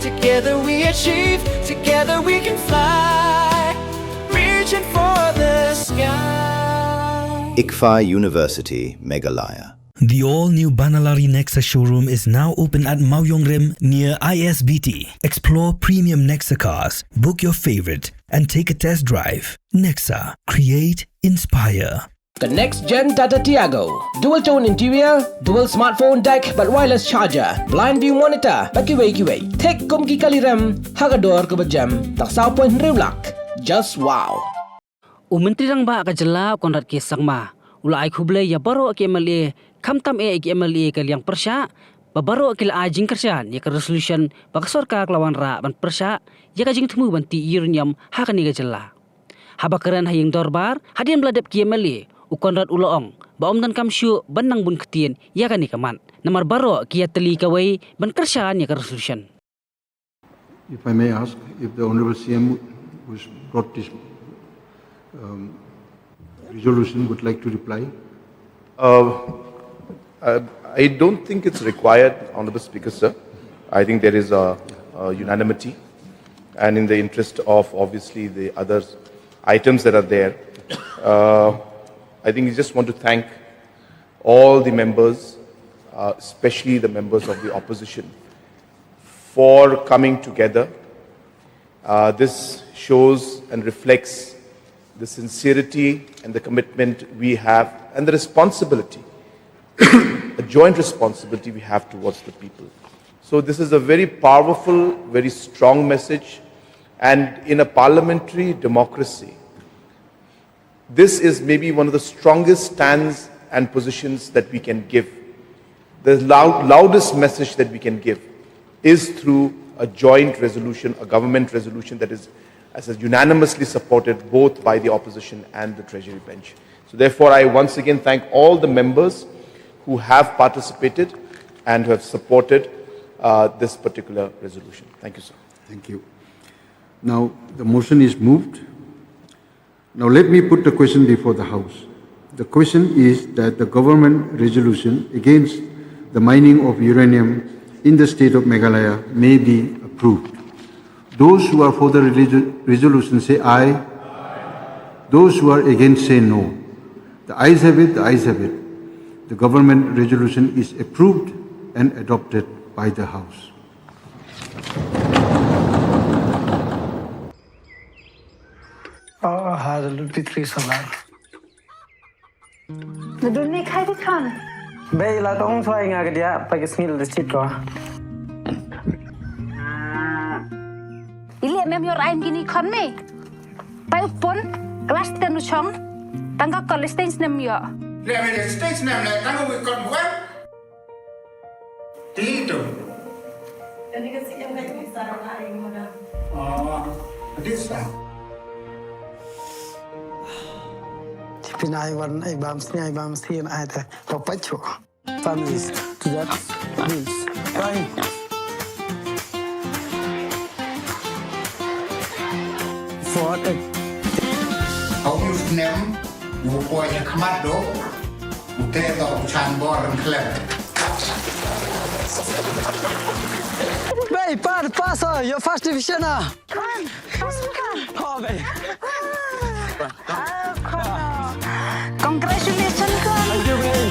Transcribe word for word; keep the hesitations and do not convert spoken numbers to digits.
Together we achieve, together we can fly. Reaching for the sky. ICFAI University, Meghalaya. The all-new Banalari Nexa showroom is now open at Mawiongrim near I S B T. Explore premium Nexa cars, book your favorite, and take a test drive. Nexa, create, inspire. The next gen Tata Tiago. Dual tone interior, dual smartphone deck, bad wireless charger, blind view monitor, bad kiwei kiwei. Thik kum ki kali rem, ha ka dor kaba jem, tang saw point hynriew lak. Just wow. U Myntri Rangbah ka jylla u Conrad K Sangma u la ai khublei ïa baroh ki M L A, khamtam eh ïa ki M L A ka liang pyrshah, ba baroh ki la ai jingkyrshan ïa ka resolution ba ka sorkar ka la wanrah ban pyrshah ïa ka jingthmu ban tih uranium ha kane ka jylla. Haba kren ha ïing dorbar hadien ba la dep ki M L A, u Conrad u la ong ba ym donkam shuh ban nang bun ktien ïa kane ka mat, namar baroh ki ïatylli kawei ban kyrshan ïa ka resolution. If I may ask, if the Honorable C M who's brought this, um, resolution would like to reply. Uh, uh, I don't think it's required, Honorable Speaker, sir. I think there is a, a unanimity, and in the interest of obviously the other items that are there, uh, I think we just want to thank all the members, uh, especially the members of the opposition, for coming together. Uh, this shows and reflects the sincerity and the commitment we have and the responsibility, a joint responsibility we have towards the people. So, this is a very powerful, very strong message. And in a parliamentary democracy, this is maybe one of the strongest stands and positions that we can give. The loud, loudest message that we can give is through a joint resolution, a government resolution that is, as I said, unanimously supported both by the opposition and the Treasury bench. So therefore, I once again thank all the members who have participated and who have supported, uh, this particular resolution. Thank you, sir. Thank you. Now, the motion is moved. Now, let me put the question before the House. The question is that the government resolution against the mining of uranium in the state of Meghalaya may be approved. Those who are for the relig-, resolution say aye. Those who are against say no. The ayes have it, the ayes have it. The government resolution is approved and adopted by the House. Oh, hallelujah, Petri salam. Nadun ni khai di khan. Bei la tong suai nga ke dia pagi sngil di sit ko. Ili mem yor ain gini khon me. Pai upon kelas ten u chong. Tangga college ten snem yo. Le me stage nem le tangga wi kon buat. Ti tu. Kani ka C M ka ïa sa rong ai mo da. Oh, this time. Pynai wan ai bam sni ai bam sni ai te. Papa chu. Families to that bills. Fine. For the Hau yu snem. U poi ha khmat do, u te do u chan bor yn khlem. Bei, pat, pass, oh, your first division, ah. Come on, come on, come on. Oh, bei. Oh, come on. Congratulations, come on. Thank you, bei.